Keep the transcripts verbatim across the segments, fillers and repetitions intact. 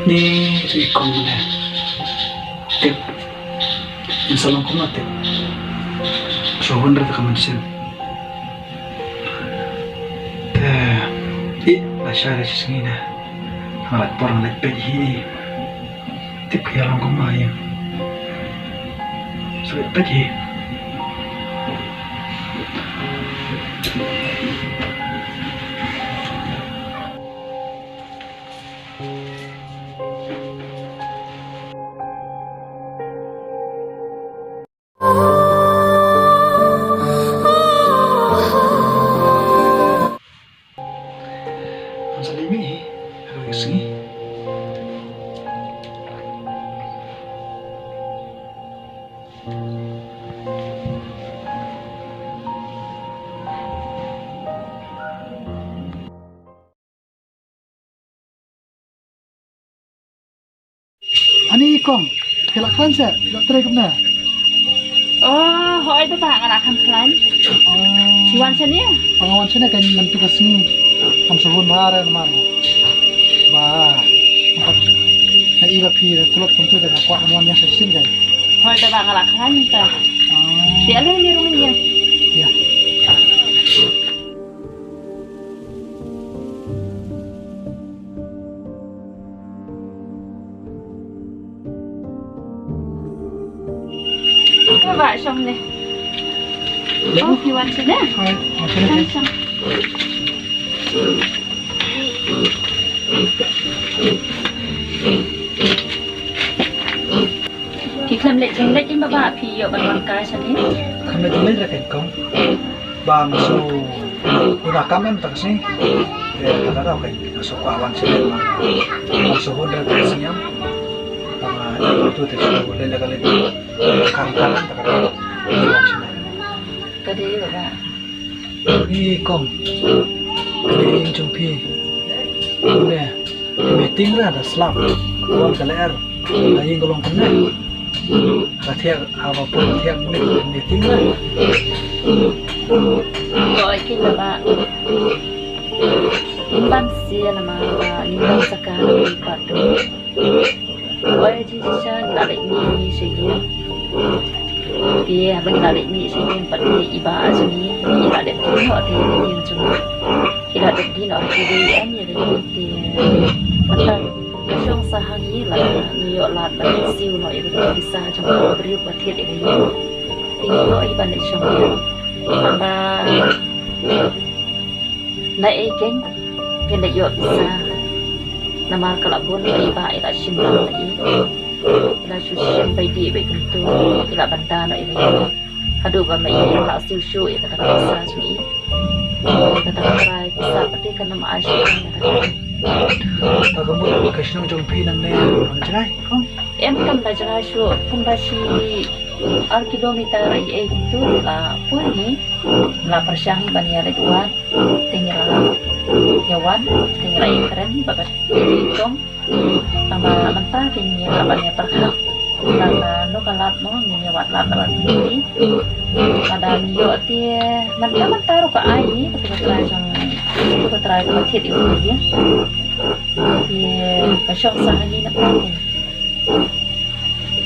Ni tu i kong ne. Tip. Ym sa long kumno tip. Shu hun re ta ka mynsiem. Te i la shai da shi sngi ne. Nga la por nga la peit hi. Tip ka ïa long kumno ïa. Sa peit hi. Ngan sa leit mih hi ha ka sngi. Ani kong, phi la khlaiñ seh, phi la trei kumne? Oh, hooid te bah, nga la khlaiñ. Oh. Phi wan shane? Nga wan shane kan mynta ka sngi. Kam shu hun bha re namar ba nga pat nga i ba phi la tlot kumtu te nga kwah ban wan ïa shisien kan. Hooid te bah, nga la khlaiñ mynta. Oh. Te ale ni rung ni ïa. Ïa. Ka ba shong ne. Hello? Oh, phi wan shane? Hi, wan shane. Shong, shong. Phi khlem leit jingleit ïa ba phi ïoh ban wan kai shane. Khlem leit jingleit re kong. Ba nga shu, u da kam em ta ka sngi. Te ta ka daw kong nga shu kwah wan shane ma. Nga shu hun re ta ka sngi em. Ba nga tu te shu leit la ka leit. Kam kam ta ka daw. Wan shane. Ka dei ba. Ni kong. Ni jong phi. Une. Meeting ra da slap. Wan ka lyer. Ka ïing ka long kumne. Ka thiah ha ba pun ka thiah meeting ra. Ko ai kin ba. Ban sia nama ba ni ban saka ni ba tu. Oi, ji ji sa ngi la leit mih sha ïing. Te haba ngi la leit mih sha ïing pat te i bah jong ngi, i la dep dien noh te ïing jong ngi. I la dep dien noh te dei em ïa ka ïing te. Mynta shong sa ha ngi la ngi ïoh lad ban siew noh ïa ka pisa jong ka briew ba thied ïa ka ïing. Te ngi ïoh i ban leit shong ïa. Haba Na ei keiñ, phin da ïoh pisa. Namar ka la bun ba i bah i la shim lang ba i. I la shu shim ba i dih ba i kyntu, i la bynta noh i la ïoh. Haduh ba ma i la siew shuh ïa kata ka pisa jong i. Kata ka trai pisa pat te kan ym ai shuh ïa kata ka. Ka mut ka shnong jong phi nangne, ym jngai, kong? Em, kam da jngai shuh, kumba shi ar kilometer ei ei kyntu la poi ngi. La pyrshang ban ïa leit wad. Te ngi la ïa wan, te ngi la ïa kren bad ka Titi Tong. Tang ba mynta te ngi hap ban ïa pyrkhat. Tang ba no ka lad mo, ngi ïa wad lad bad ngi. Lada ngi ïoh te mynta mynta ruh ka ai ngi, kata ka trai jong, kata ka trai kaba thied ïa ngi. Te ka shong sa ha ngi na ka.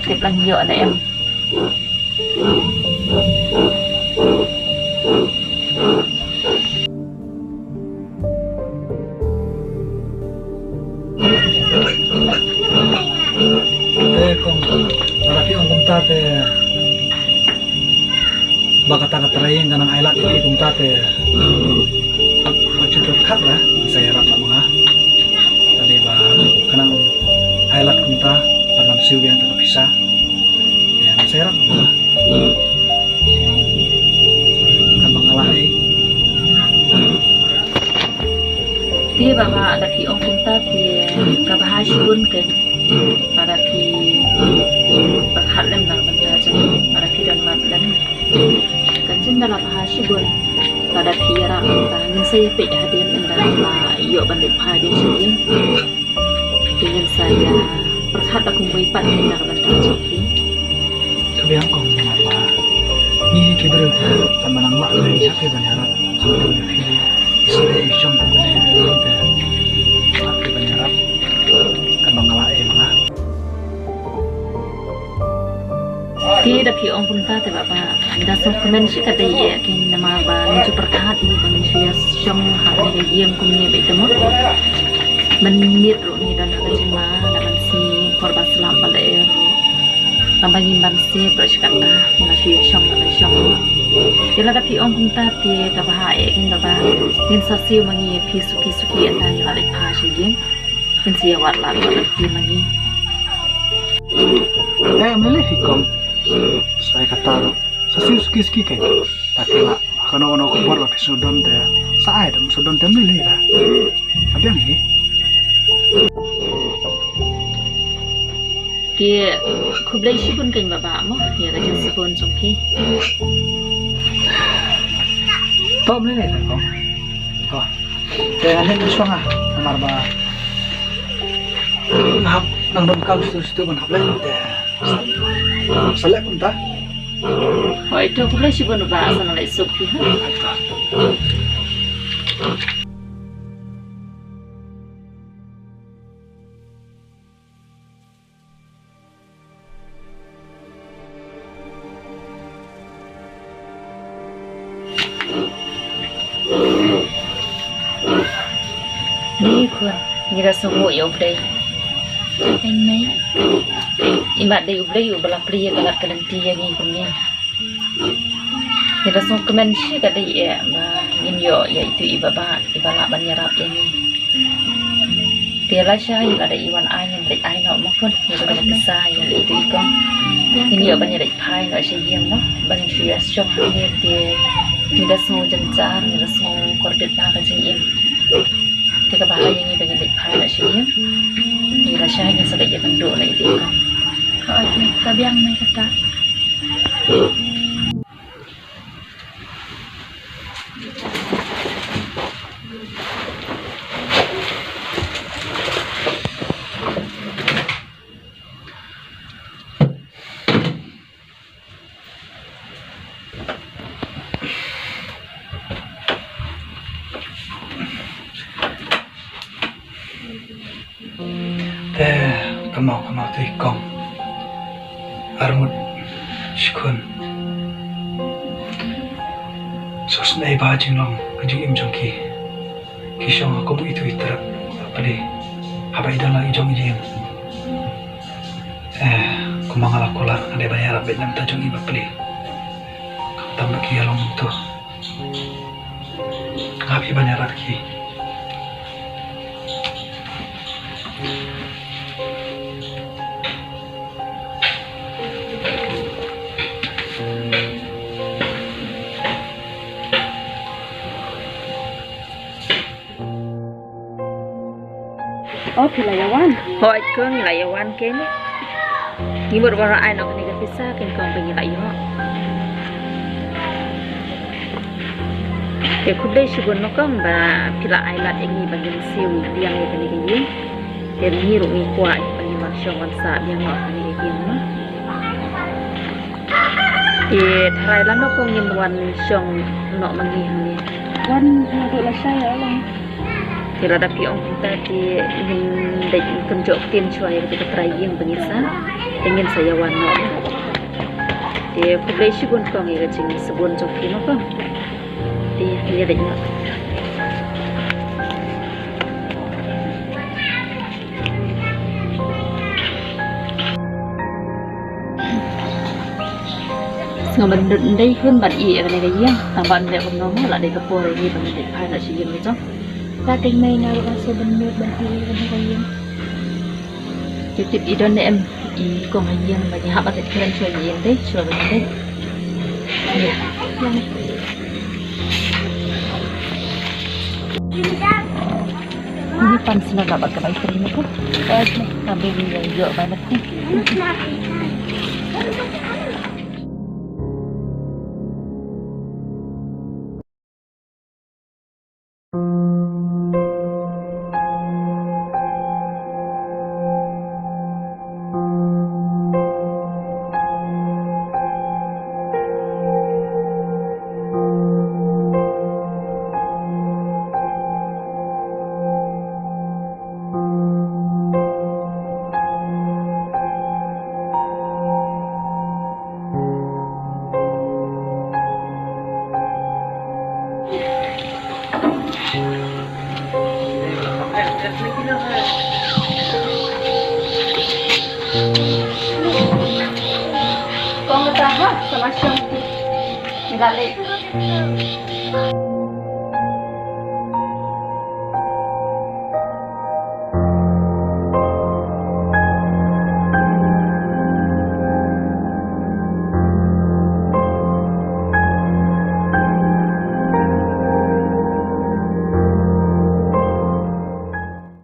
Tip lang ïoh na em. Te kong, lada phi ong kumta te ba kata ka trai ïing ka nang ai lad ïa phi kumta te. Ba ju pyrkhat ra, sa ïarap na ma nga. Tadi ba ka nang ai lad kumta, ba nang siew biang ta ka pisa. Te ngan sa ïarap kumta. Kaba nga lah ei. Te ba ba da phi ong kumta te kaba ha shibun keiñ. Ba da phi pyrkhat lem na ka bynta jong, ba da phi don map lem. Ka jin da la bha shibun. Lada phi ïarap mynta ngin sa ïa peit hadien ynda la ïoh ban leit phai biang sha ïing. Te ngin sa ïa pyrkhat da kumwei pat ynda ka bynta jong phi. Ka biang kong namar ba ngi hi ki briew te kan ba nang lah ka ïa phi ban ïarap. Phi sa ïa shong kumne te hap phi ban ïarap. Kan ba nga lah Te da phi ong kumta te baba, da sngewkmen shi katdei eh kein namar ba ngin shu pyrkhat ïa ba ngin shu ïa shong ha kane ka ïing kumne beit te mo. Mynmiet ruh ngi don ha ka jingma, da ban sngi por ba slap ba leh ruh. Tang ba ngim ban sep ruh shi katta, ngin la shu ïa shong la ka shong. Te lada phi ong kumta te ka bha eh kein baba, ngin sa siew ma ngi ïa phi suki suki ynda ngi la leit phai sha ïing. Ngin sa ïa wad lad wad lad ki ma ngi. Eh, ym lei lei phi kong. Sa ïa kata ruh. Sa siew suki suki kein. Te phi lah, ha kano kano ka por ba phi sngewdon te sa ai, da ym sngewdon te ym lei lei ra. Ka biang hi. Te khublei shibun kein baba mo ïa ka jingsngewbha jong phi. To ym lei lei ra kong. To. Te ngan leit shuwa nga namar ba nga hap nang donkam shuh shuh ban hap leit te. Sa leh kumta. Hooid, to khublei shibun baba, sa nang leit suk phi ha. Ni khun, ngi da sngewnguh ïa U Blei. Amen. Imat dei U Blei uba la plie ïa ka lad ka lynti ïa ngi kumne. Ngi da sngewkmen shi katdei eh ba ngin ïoh ïa itu i baba iba lah ban ïarap ïa ngi. Te lashai lada i wan ai ngin leit ai noh mo khun, ngi da pisa ïa itu i kong. Ngin ïoh ban ïa leit phai noh sha ïing mo, ban shu ïa shong hangne te ngi da sngew jynjar, ngi da sngew kordit na ka jingim. Te kaba ha ïa ngi ba ngin leit phai noh sha ïing. Ngi lashai ngin sa leit ïakynduh na itu i kong. Ka ot ne, ka biang ne kata. Te, kynmaw, kynmaw, te i kong. Arngut shi khun. Sngewsynei ba jinglong ka jingim jong ki. Ki shong ha kum itu i trep. Pali. Haba i don la i jong i jingim. Eh, kumba nga la kular, nga dei ban ïarap beit na bynta jong i bapli. Khamtam ba ki ïalong to. Nga hap hi ban ïarap ki. O, phi la ïa wan? Hooid kong, ngi la ïa wan keiñ. Ngi mut ban ai noh kane ka pisa keiñ kong ba ngi la ïoh. Te khublei shibun mo kong ba phi la ai lad ïa ngi ba ngin siew biang ïa kane ka ïing. Te ngi ruh ngi kwah ba ngin wan shong wan sah biang noh kane ka ïing mo. Te tharai lano ko ngin wan shong noh ma ngi hangne. Wan naduh lashai ïa long. Te lada phi ong kumta te ngin dei kynjoh ktien shuwa ïa kata ka trai ïing ba ngin sah. Te ngin sa ïa wan noh. Te khublei shibun kong ïa ka jingsbun jong phi mo kong. Te ngin ïa dei noh. Sngewbha ban dei khun ban ïeh ïa kane ka ïing, tang ba ym dei kumno mo la dei ka por ïa ngi ban dei phai noh sha ïing jong. Ka kynmaw nga ruh nga sngewbha ban ïeh ïa kane ka ïing. Te tip i don ne em i kong ha ïing ba ngi hap ban dei kren shuwa ïa ïing dei shuwa ban dei. Ïa. Ini pan sna ka baka bai teri mako. Ka be ni yang jo ba mati. Ngi la leit.